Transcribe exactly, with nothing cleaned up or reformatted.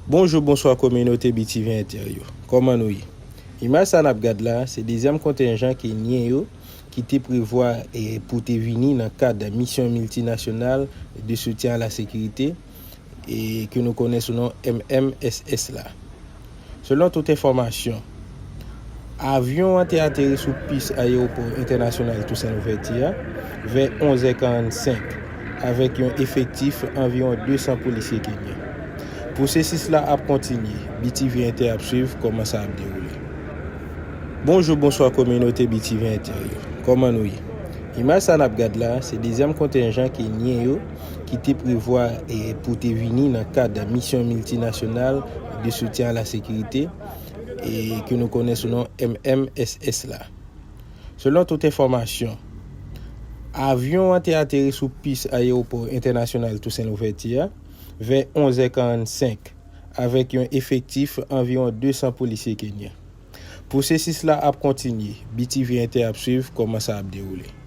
Bonjou, bonswa kominote B T V Inter yo. Kòman nou ye? Imaj sa n ap gad la, se dezyèm kontenjan kenyen yo ki te prevwa e pou te vini nan kad misyon miltinasyonal de soutyen a la sekirite e ke nou konnen sou non M M S S la. Selon tout enfòmasyon, avyon an te ateri sou pis ayewopò entènasyonal Toussaint Louverture a vè onz è karannsenk avèk yon efektif anviwon de san polisye kenyen. Pwosesis la ap kontinye, B T V Inter ap swiv kòman sa ap dewoule. Bonjou, bonswa kominote B T V Inter yo. Kòman nou ye? Imaj sa n ap gad la, se dezyèm kontenjan kenyen yo ki te prevwa e pou te vini nan kad misyon miltinasyonal de soutyen a la sekirite e ke nou konnen sou non M M S S la. Selon tout enfòmasyon, avyon an te ateri sou pis ayewopò entènasyonal Toussaint Louverture a vè onz è karannsenk avèk yon efektif anviwon de san polisye kenyen. Pwosesis la ap kontinye, B T V Inter ap swiv kòman sa ap dewoule.